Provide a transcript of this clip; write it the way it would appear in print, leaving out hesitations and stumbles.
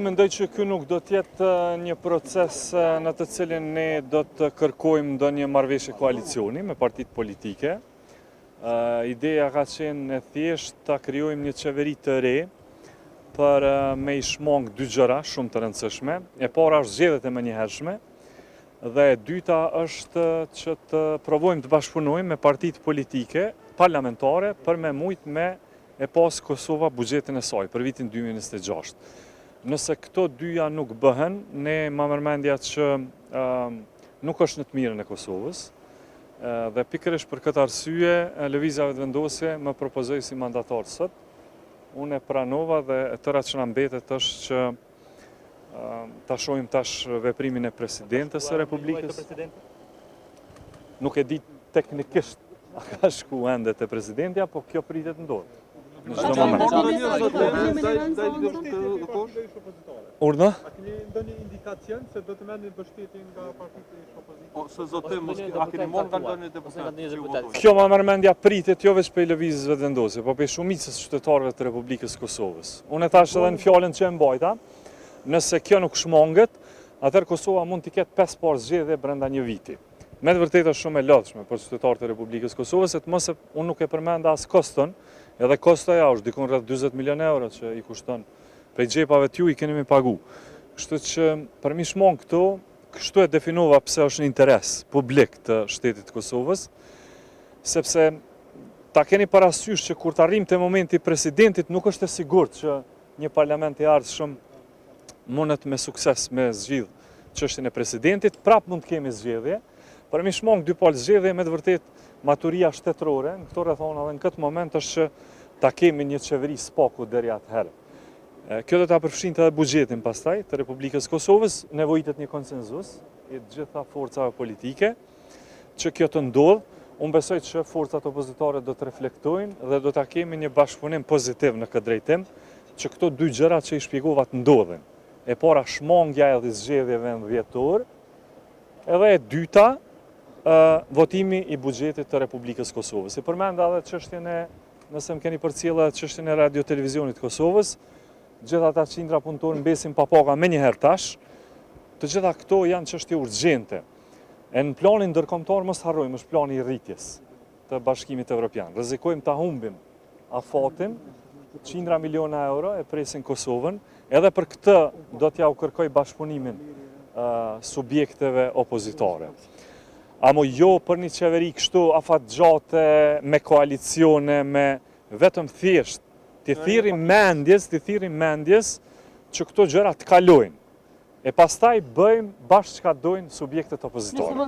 Unë mendoj që ky nuk do të jetë një proces në të cilin ne do të kërkojmë ndonjë marrëveshje koalicioni me partitë politike. Ideja ka qenë e thjeshtë ta krijojmë një qeveri të re për me i shmang dy gjëra shumë të rëndësishme. E para është zgjedhjet e menjëhershme dhe e dyta është që të provojmë të bashkëpunojmë me partitë politike parlamentare për me mujtë me e pas Kosova buxhetin e saj për vitin 2026. Nëse këto dyja nuk bëhen, ne ma merr mendja që nuk është në të mirën e Kosovës, dhe pikërisht për këtë arsye, Lëvizja Vetëvendosje më propozoi si mandatar sot. Unë e pranova dhe e tëra që na mbetet është që ta shohim tash veprimin e presidentes së Republikës. Nuk e di teknikisht a ka shku ende te presidentja, po kjo pritet ndodhë. Në çdo moment. Urdhëro? A keni ndonjë indikacion se do të merrni mbështetje nga partitë e opozitës? Ose zotim, a keni marrë nga ndonjë deputet? Kjo ma merr mendja pritet jo veç prej Lëvizjes Vetëvendosje, po prej shumicës së qytetarëve të Republikës së Kosovës. Unë e thashë edhe në fjalën që e mbajta, nëse kjo nuk shmanget, atëherë Kosova mund t'i ketë 5 parë zgjedhje brenda një viti. Me të vërtetë është shumë e lodhshme për qytetarët e Republikës së Kosovës, e të mos e unë nuk e përmenda as koston, edhe kostoja është dikun rreth 40 milion euro që i kushton prej xhepave t'juj i keni me pagu. Kështu që për mi shmang këto, kështu e definova pse është në interes publik të shtetit të Kosovës, sepse ta keni parasysh që kur të arrijmë te momenti i presidentit nuk është e sigurt që një parlament i ardhshëm mundet me sukses me zgjidh çështjen e presidentit, prap mund të kemi zgjedhje, për mi shmang dy palë zgjedhje me të vërtet maturia shtetërore në këto rrethana dhe në këtë moment është që ta kemi një qeveri së paku deri atëherë. Kjo do ta përfshinte edhe buxhetin pastaj të Republikës së Kosovës, nevojitet një konsenzus i të gjitha forcave politike që kjo të ndodhë. Unë besoj që forcat opozitare do të reflektojnë dhe do ta kemi një bashkëpunim pozitiv në këtë drejtim, që këto dy gjëra që i shpjegova të ndodhin. E para shmangja edhe zgjedhjeve në dhjetor, edhe e dyta votimi i buxhetit të Republikës së Kosovës. E përmenda edhe çështjen e, nëse më keni përcjellë edhe çështjen e Radio Televizionit të Kosovës, gjithë ata qindra punëtorë mbesin pa paga menjëherë tash. Të gjitha këto janë çështje urgjente. E në planin ndërkombëtar mos harrojmë, është plani i rritjes të Bashkimit Evropian. Rrezikojmë ta humbim afatin, qindra miliona euro e presin Kosovën, edhe për këtë do t'ja u kërkoj bashkëpunimin subjekteve opozitare. Amo jo për një qeveri kështu afatgjate, me koalicione, me vetëm thjesht, t'i thirrim mendjes, t'i thirrim mendjes që këto gjëra të kalojnë. E pastaj bëjmë bashkë çka dojnë subjektet opozitare.